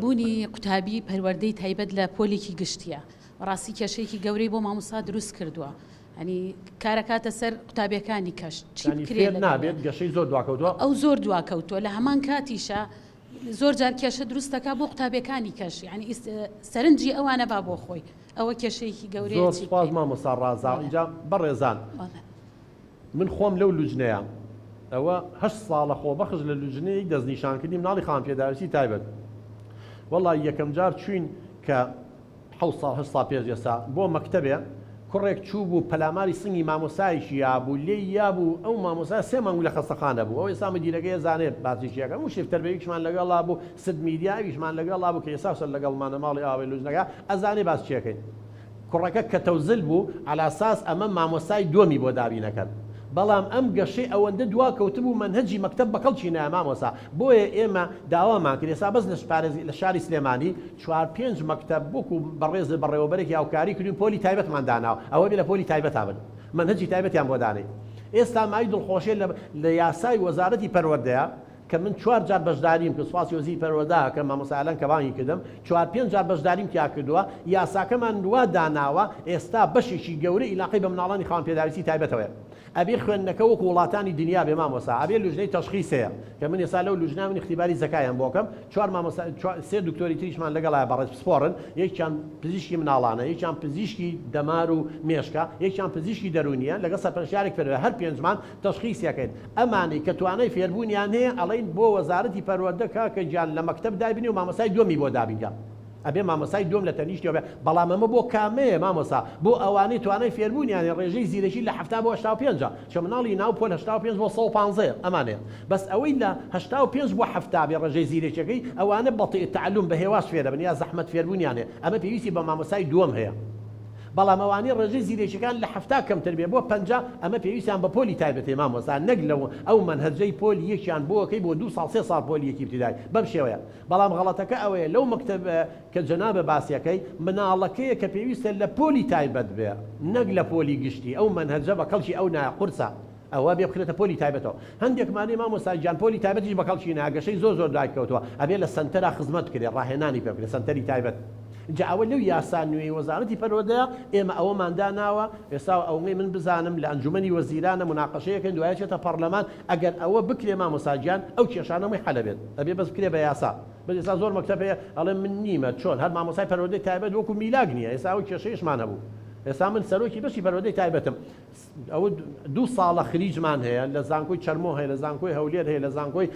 بوونی قوتابی پەروەردەی تایبەت لە پۆلێکی گشتیە بەڕاستی کێشەیەکی گەورەی بۆ مامۆستا دروست کردووە ئەنی کارەکاتە سەر قوتابیەکانی کەش چی بکرێت نابێت گەشەی زۆر دواکەوتووە. ئەو زۆر دواکەوتووە لە هەمان کاتیشا زۆر جار کێشە دروست دەکا بۆ قوتابیەکانی کەش یعنی سەرنجی ئەوانە با بۆ خۆی ئەوە کێشەیەکی گەورەیە زۆر چی سوپاس بکەین؟ مامۆستا ڕازا بەڵێ. ئینجا بەڕێزان بەڵێ. من خۆم لەو لوجنەیە ئەوە هەشت ساڵە خۆبەخش لە لوجنەی دەستنیشانکردنی مناڵی خاوەن پێداویستی تایبەت وەڵا یەکەم جار چوین کە حەوت ساڵ هەشت ساڵ پێش ئێستا بۆ مەکتەبێ کوڕێک چووبوو پەلاماری سنگی مامۆستایەکی یابوو لێی یابوو ئەو مامۆستا سێ مانگ لە خەستەخانە بوو ئەو ئێستا مدیرەکەی ئەزانێ باسی چی ئەکەم مشرف تەربەویکشمان لەگەڵا بوو ست میدیا ئەویشمان لەگەڵا بوو کە ئێستا سەر لەگەڵمانە ماڵی ئاوێ لوجنەکە ئەزانێ باس چی ئەکەین کوڕەکە کەتەوزل بوو عەلاساس ئەمە مامۆستای دووەمی بۆ دابینەکەن بەڵام ئەم گەشەی ئەوەندە دوا کەوتبوو مەنهەجی مەکتەب بەکەڵکی نایە مامۆستا بۆیە ئێمە داوامان کرد ئێستا بەس لە پارێز لە شاری سلێمانی چوار پێنج مەکتەب وەکو بەڕێزت بەڕێوەبەرێکی هاوکاری کردوین پۆلی تایبەتمان داناوە ئەوە بێ لە پۆلی تایبەتا بن مەنهەجی تایبەتیان بۆ دانێی ئێستا مای دڵخۆشیە لە لە یاسای وەزارەتی پەروەردەیە کە من چوار جار بەشداریم کرد سوپاسی وەزیری پەروەردە ئەکەم مامۆستا ئالان کە بانگی کردم چوار پێنج جار بەشداریم تیا کردووە یاساکەمان وا داناوە ئێستا بەشێکی گەورەی ئیلاقەی بە مناڵانی خاوەن پێداویستی تایبەتەوەیە ئەبێ خوێندنەکە وەکو وڵاتانی دنیا بێ مامۆستا ئەبێ لوجنەی تەشخیس هەیە کە من ئێستا لەو لوجنە من اختباری زەکایان بۆ کەم چوار مامۆستا سێ دکتۆری تریشمان لەگەڵایە بەڕێز پسپۆڕن یەکیان پزیشکی مناڵانە یەکیان پزیشکی دەمار و مێشکە یەکیان پزیشکی دەروونیە لەگەڵ سەرپەرشتیارێک فێربێ هەر پێنجمان تەشخیسیەکەین ئەمانەی کە توانای فێربوونیان هەیە ئەڵێین بۆ وەزارەتی پەروەردە کاکە گیان لە مەکتەب دایبنێ و مامۆستای دووەمی بۆ دابینکە ئەبێ مامۆستای دووەم لە تەنیشتیەوە بێ بەڵام ئەمە بۆ کامەیە مامۆستا بۆ ئەوانەی توانای فێربوونیان هەیە ڕێژەی زیرەکی لە 70 بۆ 85 ە چە مناڵی ناو پۆل 85 بۆ 115 یە ئەمانەیە بەس ئەوەی لە 85 بۆ 70 بێ ڕێژەی زیرەکیەکەی ئەوانە بەطیء التعلم بە هێواش فێرەبن یا زەحمەت فێربوونیان هەیە ئەمە پێویستی بە مامۆستای دووەم هەیە بەڵام ئەوانەی ڕێژەی زیرەکیەکان لە 70 کەمتر بێ بۆ 50 ئەمە پێویستیان بە پۆلی تایبەت هەیە مامۆستا نەک لەو ئەو مەنهەجەی پۆلی یەکیان بۆ ئەکەی بۆ دوو ساڵ سێ ساڵ پۆلی یەکی ابتدای بەم شێوەیە بەڵام غەڵەتەکە ئەوەیە لەو مەکتەب کە جەنابە باسیەکەی مناڵەکەیە کە پێویستە لە پۆلی تایبەت بێ نەک لە پۆلی گشتی ئەو مەنهەجە بە کەڵکی ئەو نایە قورسە ئەوە بێ بخرێتە پۆلی تایبەتەوە هەندێکمانەی مامۆستا گیان پۆلی تایبەتیش بە کەڵکی نایە گەشەی زۆر زۆر دوای کەوتووە ئەبێ لە سەنتەرا خزمەت بکرێ ڕاهێنانی پێ بکرێ سەنتەری تایبەت جا ئەوە لەو یاسا نوێی وەزارەتی پەروەردەیە ئێمە ئەوەمان داناوە ئێستا ئەوەی من بزانم لە ئەنجومەنی وەزیرانە موناقەشەیەکەن دوایە چێتە پەڕلەمان ئەگەر ئەوە بکرێ مامۆستا گیان ئەو کێشانە موی حەل ئەبێت ئەبێ بەس بکرێ بە یاسا بەس ئێستا زۆر مەکتەب هەیە ئەڵێ من نیمە چۆن هەر مامۆستای پەروەردەی تایبەت وەکو میلاک نییە ئێستا ئەو کێشەیشمان هەبوو ئێستا من سەرۆکی بەشی پەروەردەی تایبەتم ئەوە دوو ساڵە خریجمان هەیە لە زانکۆی چەرمۆ هەیە لە زانکۆی هەولێر هەیە لە زانکۆی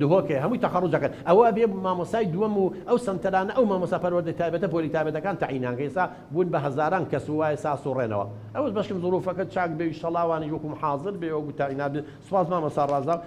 دهۆک هەیە هەمووی تەخەڕوج دەکەن ئەوە ئەبێ مامۆستای دووەم و ئەو سەنتەرانە ئەو مامۆستا پەروەردەی تایبەتە پۆلی تایبەتەکان تەعینان کە ئێستا بوون بە هەزاران کەس و وایە ساسوڕێنەوە ئەوەش بەشکم زروفەکە چاک بێ ئیشەڵا وانیش وەکو محازر بێ وەکو تەعینات بێ سوپاس مامۆستا ڕازاو.